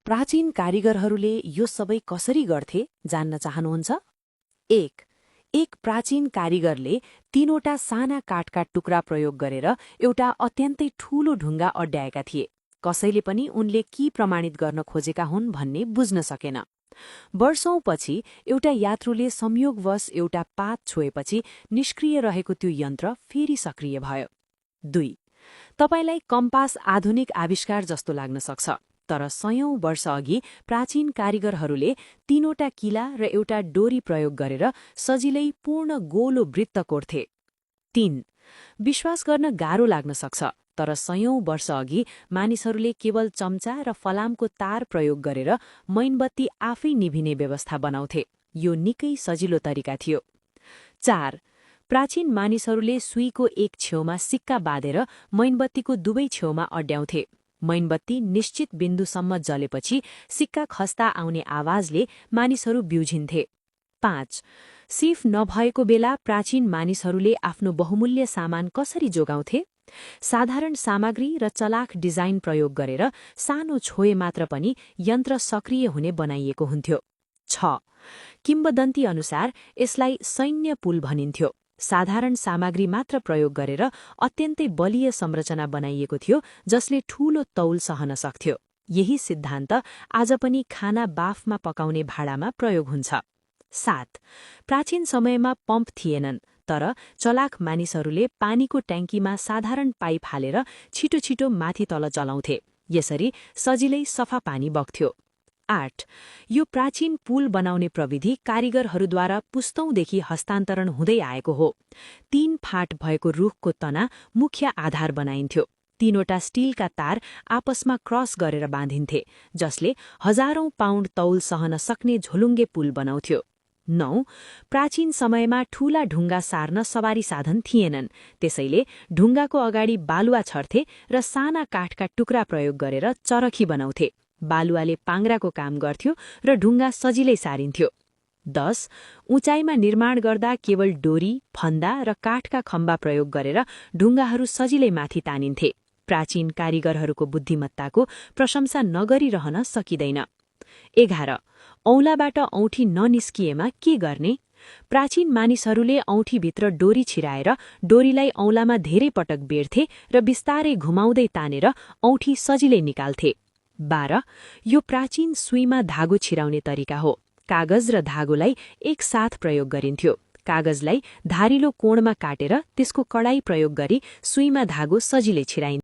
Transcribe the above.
प्राचीन कारिगरहरूले यो सबै कसरी गर्थे जान्न चाहनुहुन्छ? एक प्राचीन कारिगरले तीनवटा साना काठका टुक्रा प्रयोग गरेर एउटा अत्यन्तै ठूलो ढुङ्गा अड्याएका थिए। कसैले पनि उनले के प्रमाणित गर्न खोजेका हुन् भन्ने बुझ्न सकेन। वर्षौंपछि एउटा यात्रुले संयोगवश एउटा पात छोएपछि निष्क्रिय रहेको त्यो यन्त्र फेरि सक्रिय भयो। 2 तपाईलाई कम्पास आधुनिक आविष्कार जस्तो लाग्न सक्छ, तर सयौं वर्ष अघि प्राचीन कारिगरहरूले तीनवटा किला र एउटा डोरी प्रयोग गरेर सजिलै पूर्ण गोलो वृत्त कोर्थे। 3 विश्वास गर्न गाह्रो लाग्न सक्छ, तर सयौं वर्ष अघि मानिसहरूले केवल चम्चा र फलामको तार प्रयोग गरेर मैनबत्ती आफै निभिने व्यवस्था बनाउँथे। यो निकै सजिलो तरिका थियो। 4 प्राचीन मानिसहरूले सुईको एक छेउमा सिक्का बाँधेर मैनबत्तीको दुवै छेउमा अड्याउँथे। मैनबत्ती निश्चित बिन्दुसम्म जलेपछि सिक्का खस्ता आउने आवाजले मानिसहरू बिउझिन्थे। 5 सिफ नभएको बेला प्राचीन मानिसहरूले आफ्नो बहुमूल्य सामान कसरी जोगाउँथे? साधारण सामग्री र चलाख डिजाइन प्रयोग गरेर सानो छोए मात्र पनि यन्त्र सक्रिय हुने बनाइएको हुन्थ्यो। 6 किम्वदन्ती अनुसार यसलाई सैन्य पुल भनिन्थ्यो। साधारण सामग्री मात्र प्रयोग गरेर अत्यन्तै बलिय संरचना बनाइएको थियो, जसले ठूलो तौल सहन सक्थ्यो। यही सिद्धान्त आज पनि खाना बाफमा पकाउने भाँडामा प्रयोग हुन्छ। 7 प्राचीन समयमा पम्प थिएनन्, तर चलाख मानिसहरूले पानीको ट्याङ्कीमा साधारण पाइप हालेर छिटो छिटो माथि तल चलाउँथे। यसरी सजिलै सफा पानी बग्थ्यो। 8 यो प्राचीन पुल बनाउने प्रविधि कारिगरहरूद्वारा पुस्तौंदेखि हस्तान्तरण हुँदै आएको हो। 3 फाँट भएको रुखको तना मुख्य आधार बनाइन्थ्यो। 3वटा स्टिलका तार आपसमा क्रस गरेर बाँधिन्थे, जसले हजारौं पाउन्ड तौल सहन सक्ने झोलुङ्गे पुल बनाउँथ्यो। 9 प्राचीन समयमा ठूला ढुङ्गा सार्न सवारी साधन थिएनन्, त्यसैले ढुङ्गाको अगाडि बालुवा छर्थे र साना काठका टुक्रा प्रयोग गरेर चरखी बनाउँथे। बालुवाले पाङ्ग्राको काम गर्थ्यो र ढुङ्गा सजिलै सारिन्थ्यो। 10 उचाइमा निर्माण गर्दा केवल डोरी, फन्दा र काठका खम्बा प्रयोग गरेर ढुङ्गाहरू सजिलै माथि तानिन्थे। प्राचीन कारिगरहरूको बुद्धिमत्ताको प्रशंसा नगरिरहन सकिँदैन। 11 औँलाबाट औँठी ननिस्किएमा के गर्ने? प्राचीन मानिसहरूले औँठीभित्र डोरी छिराएर डोरीलाई औँलामा धेरै पटक बेर्थे र बिस्तारै घुमाउँदै तानेर औँठी सजिलै निकाल्थे। 12 यो प्राचीन सुईमा धागो छिराउने तरिका हो। कागज र धागोलाई एकसाथ प्रयोग गरिन्थ्यो। कागजलाई धारिलो कोणमा काटेर त्यसको कडाई प्रयोग गरी सुईमा धागो सजिलै छिराइन्थ्यो।